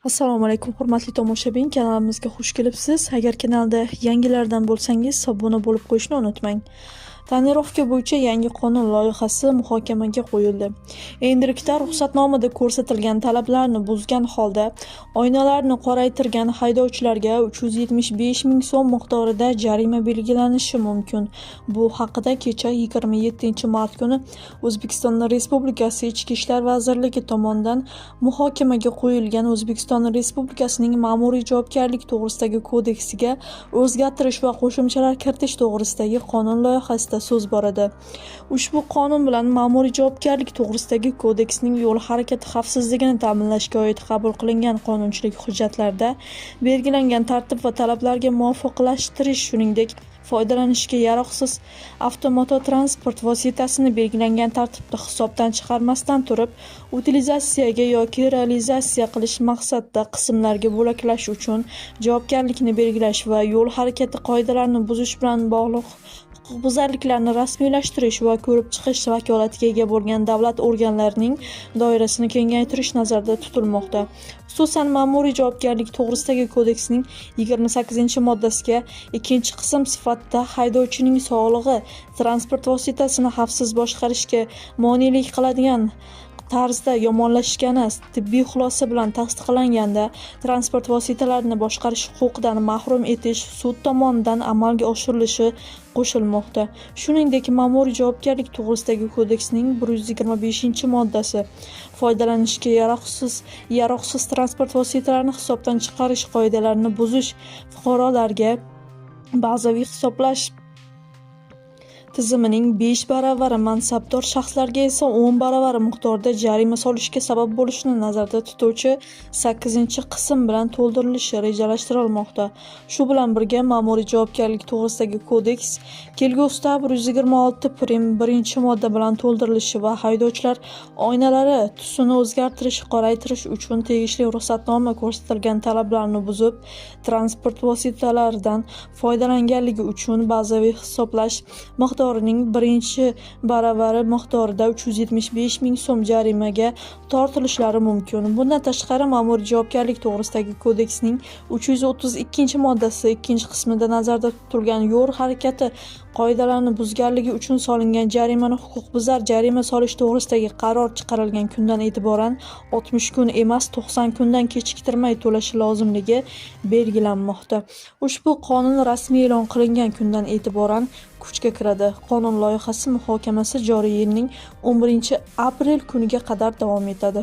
Assalomu alaykum, hurmatli tomoshabin, kanalimizga xush kelibsiz. Agar kanalda yangilardan bo'lsangiz, obuna bo'lib qo'yishni unutmang. Tonirovka bo'yicha yangi qonun loyihasi muhokamaga qo'yildi. Endilikda ruxsatnomada ko'rsatilgan talablarni buzgan holda oynalarni qoraytirgan haydovchilarga 375 ming so'm miqdorida jarima belgilanishi mumkin. Bu haqida kecha 27-mart kuni O'zbekiston Respublikasi Ichki ishlar vazirligi tomonidan muhokamaga qo'yilgan O'zbekiston Respublikasining Ma'muriy javobgarlik to'g'risidagi kodeksiga o'zgartirish va qo'shimchalar kiritish to'g'risidagi qonun loyihasida so'z boradi. Ushbu qonun bilan Ma'muriy javobgarlik to'g'risidagi kodeksning yo'l harakati xavfsizligini ta'minlashga oid qabul qilingan qonunchilik hujjatlarida belgilangan tartib va talablarga muvofiqlashtirish, shuningdek, foydalanishga yaroqsiz avtomototransport vositasini belgilangan tartibda hisobdan chiqarmasdan turib utilizatsiyaga yoki realizatsiya qilish maqsadida qismlarga bo'laklash uchun javobgarlikni belgilash va yo'l harakati qoidalarini buzish bilan bog'liq huquqbuzarliklarni rasmiylashtirish va ko'rib chiqish vakolatiga ega bo'lgan davlat organlarining doirasini kengaytirish nazarda tutilmoqda. Xususan, Ma'muriy javobgarlik to'g'risidagi kodeksning 28-moddasiga 2-qism sifatida haydovchining sog'lig'i transport vositasini xavfsiz boshqarishga monelik qiladigan tarzda yomonlashgani tibbiy xulosa bilan tasdiqlanganda transport vositalarini boshqarish huquqidan mahrum etish sud tomonidan amalga oshirilishi qo'shilmoqda. Shuningdek, Ma'muriy javobgarlik to'g'risidagi kodeksning 125-moddasi foydalanishga yaroqsiz transport vositalarini hisobdan chiqarish qoidalarini buzish fuqarolarga bazaviy hisoblash tizimining 5 baravari, mansabdor shaxslarga esa 10 baravari miqdorida jarima solishga sabab bo'lishini nazarda tutuvchi 8-qism bilan to'ldirilishi rejalashtirilmoqda. Shu bilan birga, Ma'muriy javobgarlik to'g'risidagi kodeks kelgusida 126 prim 1-modda bilan to'ldirilishi va haydovchilar oynalari tusini o'zgartirish, qoraytirish uchun tegishli ruxsatnoma ko'rsatilgan talablarni buzib, transport vositalaridan foydalanganligi uchun bazaviy hisoblash miqdorining 1 baravari miqdorida 375 ming so'm jarimaga tortilishlari mumkin. Bundan tashqari, Ma'muriy javobgarlik to'g'risidagi kodeksning 332-moddasi 2-qismida nazarda tutilgan yo'l harakati qoidalarini buzganligi uchun solingan jarimani huquqbuzar jarima solish to'g'risidagi qaror chiqarilgan kundan e'tiboran 60 kun emas, 90 kundan kechiktirmay to'lashi lozimligi belgilanmoqda. Ushbu qonun rasmiy e'lon qilingan kundan e'tiboran kuchga kiradi. Qonun loyihasi muhokamasi joriy yilning 11 aprel kuniga qadar davom etadi.